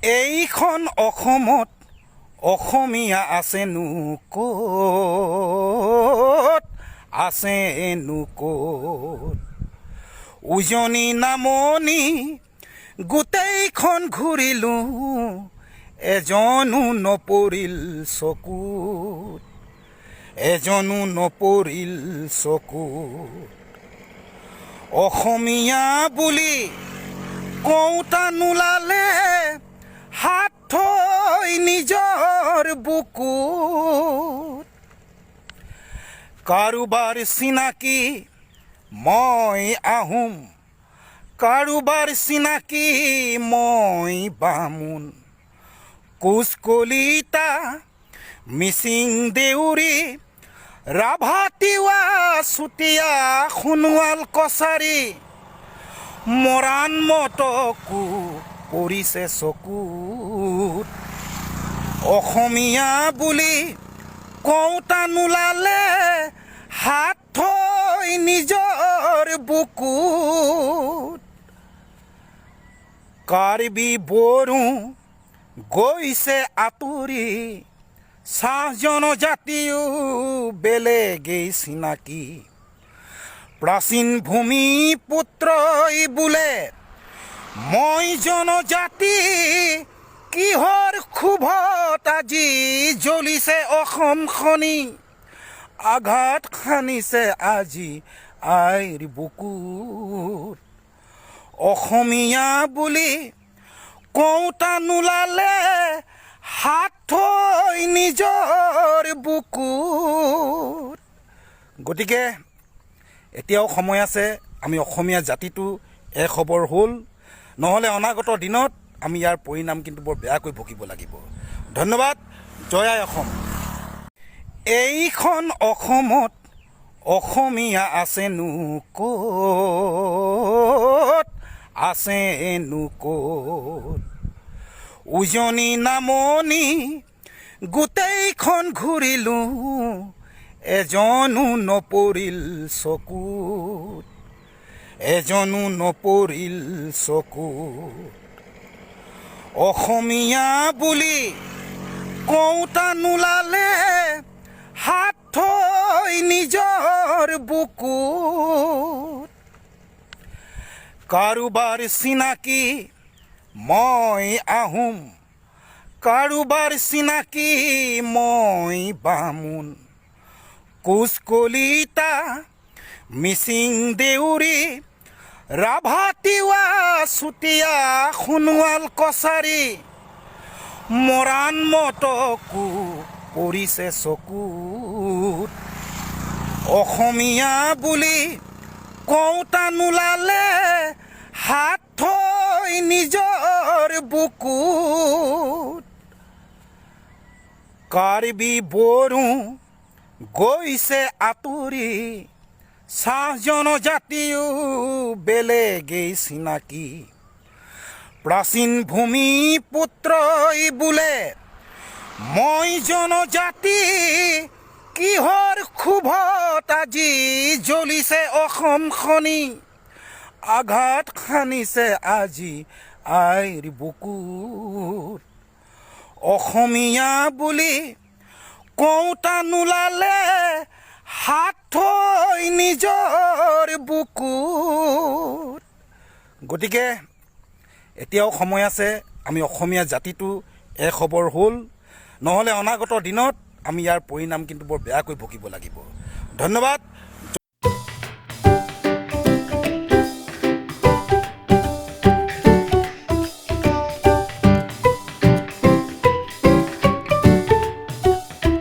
এইখন অসমত অসমীয়া আছেনো ক'ত, আছেনো ক'ত? উজনি নামনি গোটেইখন ঘূৰিলো, এজনো নপৰিল চকুত, এজনো নপৰিল চকুত। অসমীয়া বুলি কওঁতা নোলালে হাত থৈ নিজৰ বুকুত। কাৰোবাৰ চিনাকি মই আহোম, কাৰোবাৰ চিনাকি মই বামুণ, কোচ কলিতা, মিচিং, দেউৰী, ৰাভা, তিৱা, চুতীয়া, সোণোৱাল কছাৰী, মৰাণ, মটকো পৰিছে চকুত। অসমীয়া বুলি কওঁতা নোলালে হাত থৈ নিজৰ বুকুত। কাৰ্বি বড়ো গৈছে আঁতৰি, চাহ জনজাতিও বেলেগেই চিনাকি। প্ৰাচীন ভূমি পুত্ৰই বোলে মই জনজাতি, কিহৰ ক্ষোভত আজি জ্বলিছে অসমখনি, আঘাত সানিছে আজি আইৰ বুকুত। অসমীয়া বুলি কওঁতা নোলালে হাত থৈ নিজৰ বুকুত। গতিকে এতিয়াও সময় আছে, আমি অসমীয়া জাতিটো এক হ'বৰ হ'ল। নহ'লে অনাগত দিনত আমি ইয়াৰ পৰিণাম কিন্তু বৰ বেয়াকৈ ভুগিব লাগিব। ধন্যবাদ। জয় আই অসম। এইখন অসমত অসমীয়া আছেনো ক'ত, আছেনো ক'ত? উজনি নামনি গোটেইখন ঘূৰিলো, এজনো নপৰিল চকুত, এজনো নপৰিল চকুত। অসমীয়া বুলি কওঁতা নোলালে হাত থৈ নিজৰ বুকুত। কাৰোবাৰ চিনাকি মই আহোম, কাৰোবাৰ চিনাকি মই বামুণ, কোচ কলিতা, মিচিং, দেউৰী, ৰাভা, তিৱা, চুতীয়া, সোণোৱাল কছাৰী, মৰাণ, মটকো পৰিছে চকুত। অসমীয়া বুলি কওঁতা নোলালে হাত থৈ নিজৰ বুকুত। কাৰ্বি বড়ো গৈছে আঁতৰি, চাহ জনজাতিও বেলেগেই চিনাকি। প্ৰাচীন ভূমি পুত্ৰই বোলে মই জনজাতি, কিহৰ ক্ষোভত আজি জ্বলিছে অসমখনি, আঘাত সানিছে আজি আইৰ বুকুত। অসমীয়া বুলি কওঁতা নোলালে হাত থৈ নিজৰ বুকুত। গতিকে এতিয়াও সময় আছে, আমি অসমীয়া জাতিটো এক হ'বৰ হ'ল। নহ'লে অনাগত দিনত আমি ইয়াৰ পৰিণাম কিন্তু বৰ বেয়াকৈ ভুগিব লাগিব। ধন্যবাদ।